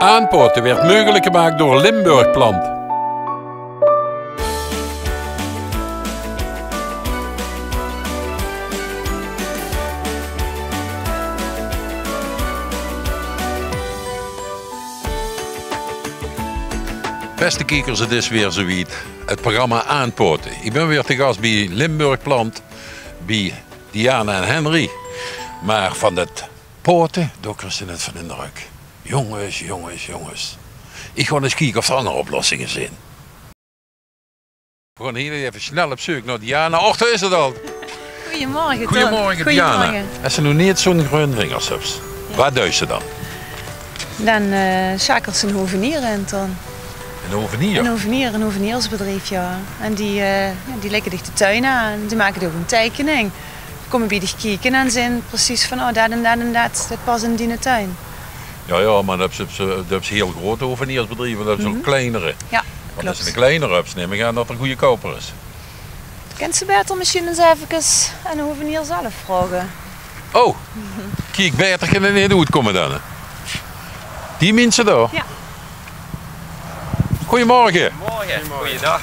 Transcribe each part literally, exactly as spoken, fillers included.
Aanpaote weurt meugelik gemaak door Limburg Plant. Bèste kiekers, 't is weer zoe wied. 't Programma Aanpaote. Ich bön weer te gas bie Limburg Plant, bie Diana en Henry. Mer van det paote, dao kriegs se 't van in de rök. Jónges, jónges, jónges. Ich gaon ins kieke of d'r anger oplossinge zeen. Veer gaon hiel effe snel op zeuk nao Diana. Och, dao is 't al. Goeiemorge, Ton. Goeiemorge, Diana. Goeiemorge. Es se noe neet zoe'n greun vingers höbs, waat duis se dan? Dan, eh, sjakels se 'nen hovenier in, Ton. 'Nen hovenier? 'Nen hovenier, 'n hoveniersbedrief, jao. En die, eh, jao, die lègke dich de tuin aan. Die make dich ouch 'n teikening. Die kómme bie dich kieke en zeen precies van: "Oh, det en det en det, det pas in diene tuin." Jao, jao, mer dan höbs se, höbs se, dan höbs se hiel groete hoveniersbedrieve, dan höbs se ouch kleinere. Jao, klop. Want es se 'ne kleinere höbs, num ich aan det 'r goojekouper is. Kins se baeter mesjien ins efkes aan de hovenier zelf vraoge. Oh, kiek, baeter kin 't neet oetkómme dan, hè. Die minse dao. Jao. Goeiemorge. Goeiemorge. Goeiedag.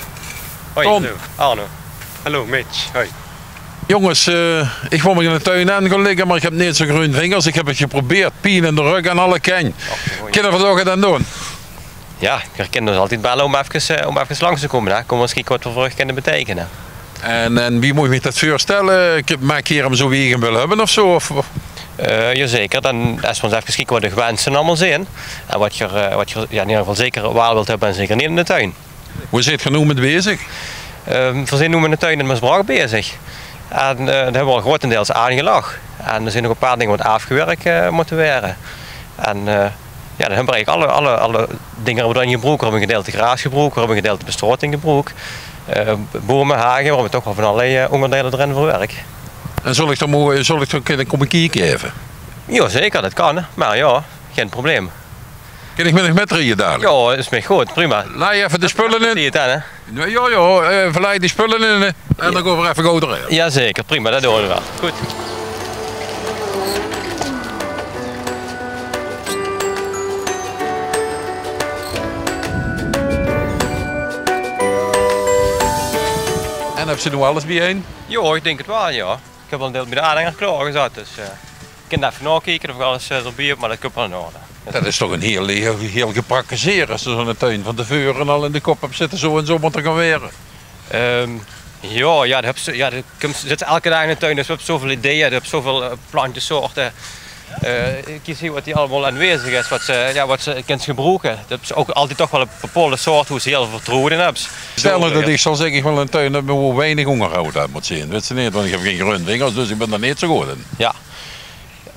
Hoi, Ton. Hallo. Arno. Hallo, Mitch. Hoi. Jónges, eh, ich wól mich in de tuin aan gaon ligke, mer ich höb neet zoe greun vingers. Ich höb 't geprobeerd, pien in de rök aan alle kantj. Och, kinne veer dao get aan doon? Jao, geer kint ós altied belle óm efkes, eh, óm efkes langs te kómme, hè. Kómme v'r ins kieke waat v'r veur uch kinne beteikene. En, en wie mót ich mich det veurstelle? K-, maak geer 'm zoe wie ich 'm wil höbbe of zoe? Of, of? Eh, jazeker, dan es v'r ins efkes kieke waat uch wense allemaol zeen. En waat geer, eh, waat geer, jao, in eder geval zeker waal wilt höbbe en zeker neet in de tuin. Wie zeet geer noe mit bezig? Ehm, veer zeen noe mit de tuin in Maasbrach bezig. En, eh, die höbbe v'r al grotendeils aangelag. En d'r zeen nog e paar dinger waat aafgewirk, eh, mótte waere. En, eh, jao, dan höbbe v'r eigelik alle, alle, alle dinger waat v'r dan gebroek. V'r höbbe e gedeilte graas gebroek, v'r höbbe e gedeilte bestraoting gebroek. Eh, bome, hage, v'r höbbe toch waal van allerlei, eh, óngerdeile d'rin verwerk. En zal ich d'r mo-, zal ich d'r kinne kómme kieke effe? Jazeker, det kan, hè. Mer jao, gein probleem. Kin ich mit uch mitrieje dalik? Jao, is mich good, prima. Laoj effe de spulle in. Jao, jao, eh, laoj die spulle in, hè. En dan gaon v'r effe gauw d'rin. Jazeker, prima, det doon v'r waal. Good. En höbs se noe alles bie-ein? Jao, ich dink 't waal, jao. Ich höb al 'n deil bie de aanhenger klaorgezat, dus, eh, ich kin effe naokieke of ich alles, eh, d'rbie höb, mer det kump waal in orde. Det is toch 'n hiel, hiel, hiel geprakkezeer es se zoe'n tuin van te veure al in de kop höbs zitte, zoe en zoe mót 'r gaon waere. Ehm, jao, jao, dan höbs se, jao, dan kums, zits se eder daag in de tuin, dus se höbs zoeväöl ideeë, se höbs zoeväöl, eh, plantjesoorte. Eh, ich zie waat hie allemaol aanwezig is, waat se, jao, waat se kins gebroeke. Det is ouch altied toch waal 'n bepaolde soort wo se hiel väöl vertroewe in höbs. Stel noe det ich zal zègke, ich wil 'ne tuin höbbe wo weinig óngerhaod aan mót zeen. Wèts se neet, want ich höb gein greun vingers, dus ich bön dao neet zoe good in. Jao.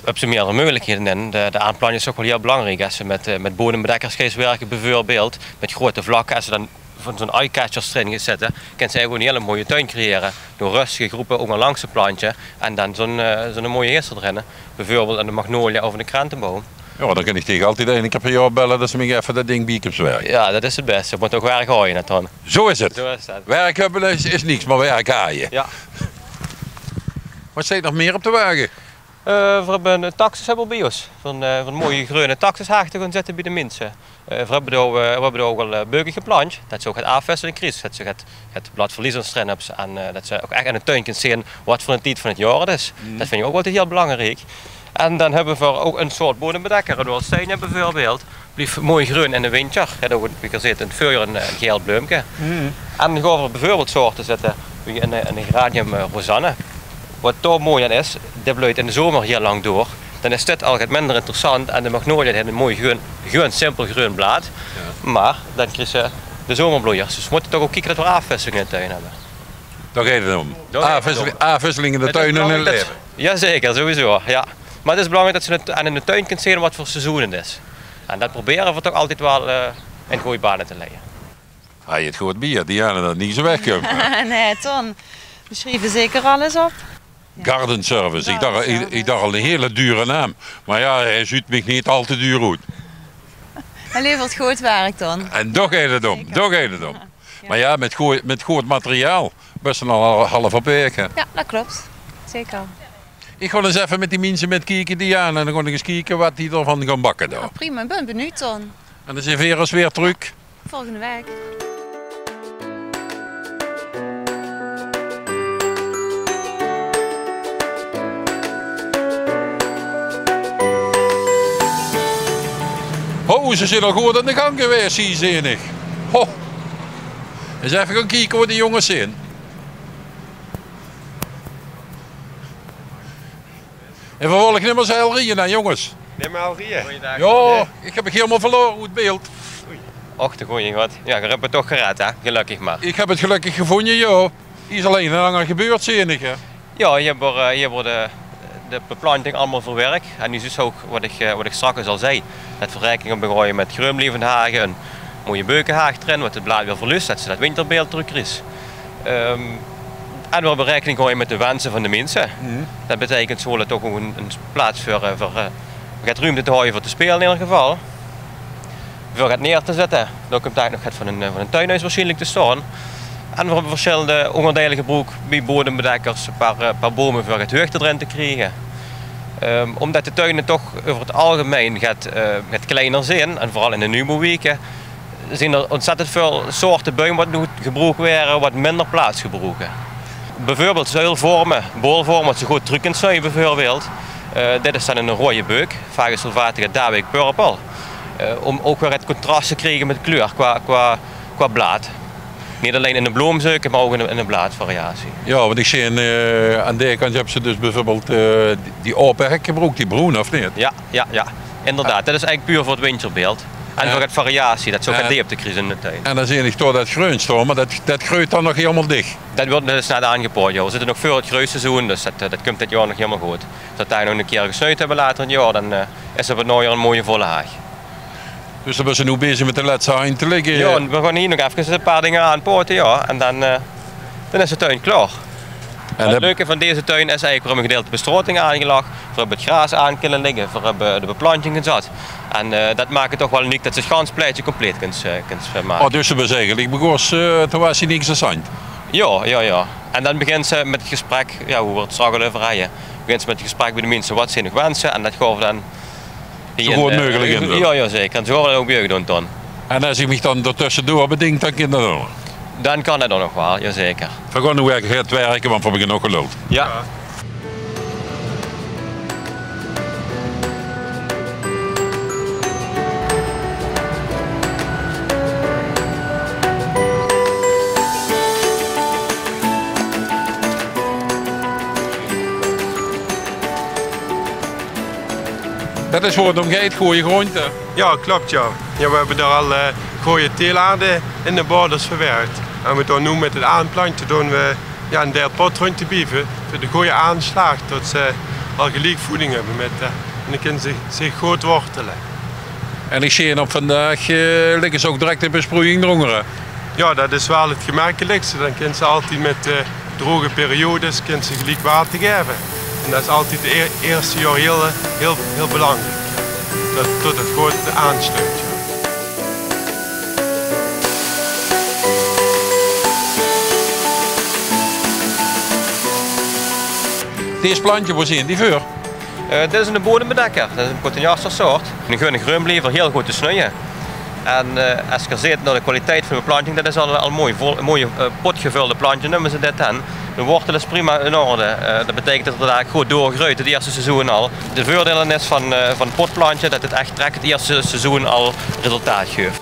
Höbs se meerdere meugelikhede in. De, de aanplanting is ouch waal hiel belangriek. Es se mit, eh, mit bodembedekkers geis wirke, bieveurbeeld, mit groete vlakke, es se dan van zoe'n eye-catchers d'rin geis zitte, kins se eigelik 'n hiel mooie tuin creëre. Door röstige gróppe óngerlangs te plantje en dan zoe'n, eh, zoe'n mooie geis d'rin. Bieveurbeeld 'n magnolia of 'ne krenteboum. Jao, dan kin ich dich altied eine kier per jaor belle det se mich effe det ding bie kums wirke. Jao, det is 't bèste. Mót ouch wirk haoje, hè, Ton. Zoe is 't. Zoe is 't. Wirk höbbe is, is niks, mer wirk haoje. Jao. Waat steit nog mieë op de wage? Eh, veer höbbe 'ne taxus höbbe veer bie ós. Van, eh, van mooie greune taxushaag te gaon zitte bie de minse. Eh, veer höbbe dao, eh, veer höbbe dao ouch al, eh, beuke geplantj. Det se ouch get aafwisseling kriegs. Det se get, get bladverliezers d'rin höbs. En, eh, det se ouch ech in de tuin kins zeen waat veur 'ne tied van 't jaor 't is. Det vinj ich ouch altied hiel belangriek. En dan höbbe veer ouch 'n soort bodembedekker, 'n Holstein bieveurbeeld. Blief mooi greun in de wintjer. Haet ouch, wie geer zeet, in 't veurjaor 'n, eh, gael bleumke. En dan gaon veer bieveurbeeld soorte zitte, wie 'n, eh, 'n geranium, eh, Rosanne. Waat dao mooi aan is, dae bleujt in de zomer hiel lang door. Dan is dit al get minder interessant en de magnolia haet 'n mooi greun, greun, simpel greun blaad. Jao. Mer dan kriegs se de zomerbloeiers. Dus veer mótte toch ouch kieke det veer aafwisseling in de tuin höbbe. Dao geit 't óm. Dao geit 't óm. Aafwisseling, aafwisseling in de tuin en in 't laeve. Jazeker, sowieso, jao. Mer 't is belangriek det se 't, en in de tuin kins zeen waat veur seizoen 't is. En det probere veer toch altied waal, eh, in gooj bane te leie. Haj 't good bie, Diana, det 't neet zoe wegkump. Nae, Ton. Veer sjrieve zeker alles op. Garden Service. Ich dach, ich, ich dach al 'ne hiele dure naam. Mer jao, hae zuut mich neet al te duur oet. Hae levert good werk, Ton. En dao geit 't óm, dao geit 't óm. Mer jao, mit good, mit good materiaal bès se al half op waeg, hè? Jao, det klop. Zeker. Ich gaon ins effe mit die minse mitkieke, Diana, en dan gaon ich ins kieke waat die d'rvan gaon bakke dao. Jao, prima, ich bön benuujd, Ton. En dan zeen veer ós weer trök. Volgende waek. Ho, ze zeen al good aan de gang gewaes, hie, zeen ich. Ho. Ins effe gaon kieke wo die jónges zeen. En vervolg nimmer zo hel rieje, hè, jónges? Nimmer hel rieje. Jao, ich höb uch hielemaol verlaore oet beeld. Och, de goeie God. Jao, geer höb 't toch gered, hè? Gelökkig mer. Ich höb 't gelökkig gevónje, jao. Hie is allein 'n anger gebeurd, zeen ich, hè? Jao, hie höbbe v'r, eh, hie höbbe v'r de, de beplanting allemaol verwerk. En noe is 't ouch wat ich, eh, wat ich straks al zag, det v'r raekening höbbe gehaoje mit greunblievend hage, 'n mooie beukehaag d'rin, wat 't blaad weer verluus, det se det winterbeeld trökkries. Ehm, en v'r höbbe raekening gehaoje mit de wense van de minse. Det beteikent, ze wille toch ouch 'n, 'n plaats veur, eh, veur, eh, get ruumte te haoje veur te speule in eder geval. Veur get neer te zitte. Dao kump eigelik nog get van 'n, eh, van 'n tuinhoes waarsjienlik te staon. En v'r höbbe versjillende óngerdeile gebroek, bie bodembedekkers, 'n paar, eh, paar bome veur get heugde d'rin te kriege. Ehm, ómdet de tuine toch euver 't algemein get, eh, get kleiner zeen, en veural in de nuujbouwwieke, zeen d'r óntzèttend väöl soorte buim wat noe gebroek waere, wat minder plaats gebroeke. Beveurbeeld zuilvorme, bolvorme, wat se good trök kins zuie beveurbeeld. Eh, dit is dan 'n roeje beuk, Fagus sylvatica, Dawick purple. Eh, óm ouch weer 't contras te kriege mit kleur qua, qua, qua blaad. Neet allein in de bloomzeuke, mer ouch in de, in de blaadvariatie. Jao, want ich zeen, eh, aan dae kantj höbs se dus beveurbeeld, eh, die, die aope hek gebroek, die broen, of neet? Jao, jao, jao. Inderdaad, det is eigelik puur veur 't winterbeeld. En veur get variatie, det se ouch get deepte kriegs in de tuin. En dan zeen ich toch det greun staon, mer det, det greujt dan nog hielemaol dich. Det wuuert dus net aangepaot, jao. V'r zitte nog veur 't greujseizoen, dus det, eh, det kump dit jaor nog hielemaol good. Es v'r dao nog 'ne kier gesneud höbbe later in 't jaor, dan, eh, is 't op 't naojaor 'n mooie volle haag. Dus dan bis se noe bezig mit de lètste handj te lègke. Jao, en v'r gaon hie nog efkes 'n paar dinger aanpaote, jao. En dan, eh, dan is de tuin klaor. En 't leuke van deze tuin is eigelik, v'r höbbe 'n gedeelte bestraoting aangelag, v'r höbbe 't graas aan kinne lègke, v'r höbbe de beplanting gezat. En, eh, det maak 't toch waal uniek det se 't gans plaetsje compleet kins, eh, kins, eh, make. Oh, dus se bis eigelik begós, eh, toen waas se niks aan 't handj? Jao, jao, jao. En dan begins se mit 't gesprek, jao, wo v'r 't straks al euver hawwe. Begins se mit 't gesprek bie de minse, wat zeen nog wense? En det gaon v'r dan Zoe good meugelik in. Jao, jao, zeker. En zoe gaon v'r det ouch bie uch doon, Ton. En es ich mich dan d'r tössedoor bedink, dan kin det ouch nog? Dan kan det ouch nog waal, jao zeker. V'r gaon noe weer get wirke, want v'r höbbe genóg geluld. Jao. Det is wo 't óm geit, gooj gróndj, hè? Jao, klop, jao. Jao, v'r höbbe dao al, eh, gooj teelaarde in de bodem verwerk. En v'r doon noe mit 't aanplantje doon v'r, jao, 'n deil potgróndj d'rbie veur, veur de gooj aanslaag, det ze al geliek voeding höbbe mit, eh, en dan kinne ze, ze good wortele. En ich zeen op vandaag, eh, ligke ze ouch direk de besproejing d'rónger, hè? Jao, det is waal 't gemekelikste. Dan kins se altied mit, eh, droge periodes kins se geliek water gaeve. En det is altied 't eer-, ierste jaor hiel, hiel, hiel belangriek. Det, det 't good aansluit, jao. 't Ierste plantje, wo zeen die veur? Eh, dit is 'ne bodembedekker. Det is 'n Cotoneaster soort. 'Ne Greune greunbliever, hiel good te snuie. En, eh, es geer zeet nao de kwaliteit van de beplanting, det is al, al mooi vol, 'n mooie, eh, potgevölde plantje neume ze dit dan. De wortel is prima in orde. Eh, det beteikent det 'r dao good doorgreujt 't ierste seizoen al. De veurdeil is van, eh, van potplantje det 't ech direk 't ierste seizoen al resultaat geuf.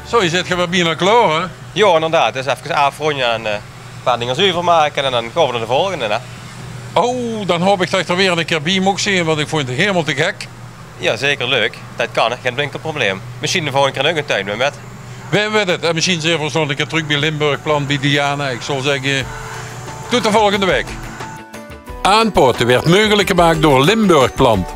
Zo, hie zit geer weer bienao klaor, hè? Jao, inderdaad. Dus efkes aafrónje en, eh, 'n paar dinger zuver make en dan gaon v'r nao de volgende, hè? Oh, dan haop ich det ich d'r weer 'ne kier bie maag zeen, want ich vónj 't hielemaol te gek. Jao, zeker leuk. Det kan, gein winkelprobleem. Mesjien de volgende kier nog 'ne tuin weer mit. Wae weit 't? En mesjien zeen v'r ós nog 'ne kier trök bie Limburg Plant, bie Diana. Ich zou zègke, tot de volgende waek. Aanpaote weurt meugelik gemaak door Limburg Plant.